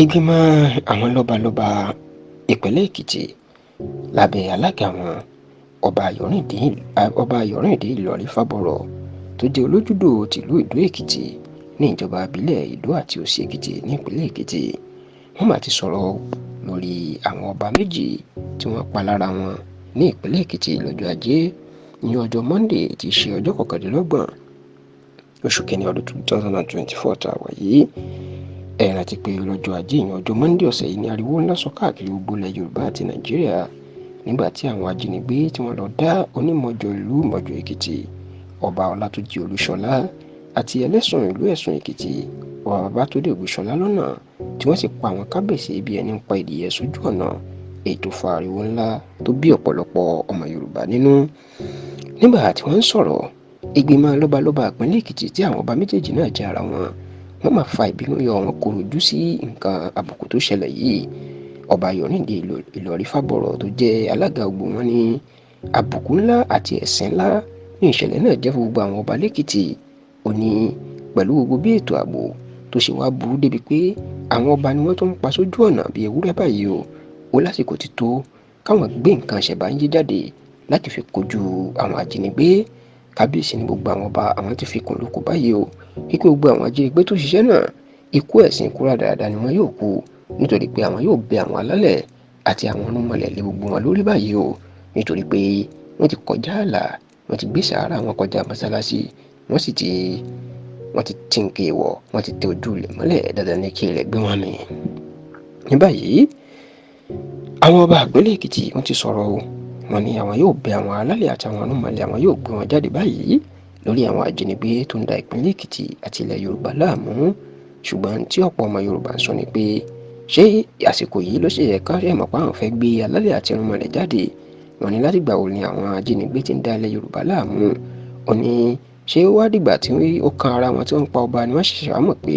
Ìgbìmọ̀ àwọn lọ́balọ́ba ìpínlẹ̀ Èkìtì lábẹ́ alága wọn, Ọba Ayọ̀rìndé Ìlọrí Fábọ̀rọ̀, tó jẹ́ olójúdó tìlú Ìdó-Èkìtì ní ìjọba ìbílẹ̀ Ìdó àti Òsì Èkìtì nípìnlẹ̀ Èkìtì, wọ́n mà ti sọ̀rọ̀ lórí àwọn ọba méjì tí wọ́n pa lára wọn ní ìpínlẹ̀ Èkìtì lọ́jọ́ Ajé ní ọjọ́ Monday tí í ṣe ọjọ́ 29 oṣù kìíní ọdún 2024 tá a wà yìí. Ẹ rántí pé lọ́jọ́ Ajé ìyẹn ọjọ́ Monday ọ̀sẹ̀ yìí ní ariwo ńlá sọ káàkiri gbogbo ilẹ̀ Yorùbá àti Nàìjíríà nígbà tí àwọn ajínigbé tí wọ́n lọ dá onímọ̀jọ ìlú Mọ̀jọ Èkìtì, Ọba Ọlátúnjí Olúṣọlá, àti ẹlẹ́sùn ìlú Ẹ̀sùn Èkìtì, Ọba Babátúndé Ògúnṣọlá lọ́nà, tí wọ́n sì pa àwọn kábíyèsí bí ẹni ń pa ìdìyẹ sójú ọ̀nà, èyí tó fa ariwo ńlá tó bí ọ̀pọ̀lọpọ̀ ọmọ Yorùbá nínú. Nígbà tí wọ́n ń sọ̀rọ̀, ìgbìmọ̀ lọ́balọ́ba ìpínlẹ̀ Èkìtì tí àwọn ọba méjèèjì náà jẹ́ ara wọn, wọ́n máa fa ìbínú yọ wọn kòrò ojú sí nǹkan àbùkù tó ṣẹlẹ̀ yìí. Ọba Ayọ̀rìndé Ìlọrí Fábọ̀rọ̀ tó jẹ́ alága gbogbo wọn ní àbùkù ńlá àti ẹ̀sín ńlá ní ìṣẹ̀lẹ̀ náà jẹ́ fún gbogbo àwọn ọba lẹ́kìtì. Ó ní pẹ̀lú gbogbo bí ètò ààbò tó ṣe wá burú débi pé àwọn ọba ni wọ́n tó ń pa sójú ọ̀nà bíi ewúrẹ́ báyìí o, ó lásìkò ti tó káwọn gbé nǹkan ṣẹ̀báyé jáde láti fi kojú àwọn ajínigbé. Kábíyèsí ní gbogbo àwọn ọba àwọn ti fi kùn lóko báyìí o, kíkó gbogbo àwọn ajínigbé tó ṣiṣẹ́ náà ikú ẹ̀sìn ikú rádaràda ni wọ́n yóò kú, nítorí pé àwọn yóò bẹ àwọn alálẹ̀ àti àwọn ọ̀rúnmọlẹ̀ lé gbogbo wọn lórí báyìí o, nítorí pé wọ́n ti kọjá ààlà, wọ́n ti gbé sàárà wọn kọjá mọ́sálásí, wọ́n sì ti wọ́n ti tí ń kéwọ̀, wọ́n ti tẹ ojú ilẹ̀ mọ́lẹ̀ dandan ní kí ilẹ̀ gbé wọn mì. Ní báyìí, àwọn ọba ìpínlẹ̀ Èkìtì wọ́n ti sọ̀rọ̀ o. Wọ́n ní àwọn yóò bẹ àwọn alálẹ̀ àti àwọn ọ̀rúnmọlẹ̀, àwọn yóò gbé wọn jáde báyìí lórí àwọn ajínigbé tó ń da ìpínlẹ̀ Èkìtì àti ilẹ̀ Yorùbá láàmú. Ṣùgbọ́n tí ọ̀pọ̀ ọmọ Yorùbá ń sọ ni pé ṣé àsìkò yìí ló ṣe yẹ ká ṣe mọ̀ pé àwọn fẹ́ gbé alálẹ̀ àti irúnmọlẹ̀ jáde? Wọ́n ní látìgbà wo ni àwọn ajínigbé ti ń da ilẹ̀ Yorùbá láàmú? Ó ní ṣé ó wá dìgbà tí ó kan ara wọn tí wọ́n ń pa ọba ni wọ́n ṣẹ̀ṣẹ̀ wá mọ̀ pé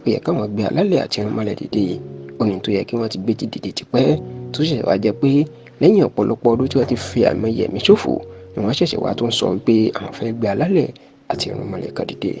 ó yẹ káwọn gbé alálẹ̀ àti irúnmọlẹ̀ dìde? Ó ní tó yẹ kí wọ́n ti gbé ti dìde tipẹ́, tó ṣẹ̀ṣẹ̀ wá jẹ́ pé lẹ́yìn ọ̀pọ̀lọpọ̀ ọdún tí wọ́n ti fi àìmọye ẹ̀mí ṣòfò ni wọ́n ṣẹ̀ṣẹ̀ wá tó ń sọ wípé àwọn fẹ́ gbé alálẹ̀ àti irúnmọlẹ̀ kan dìde.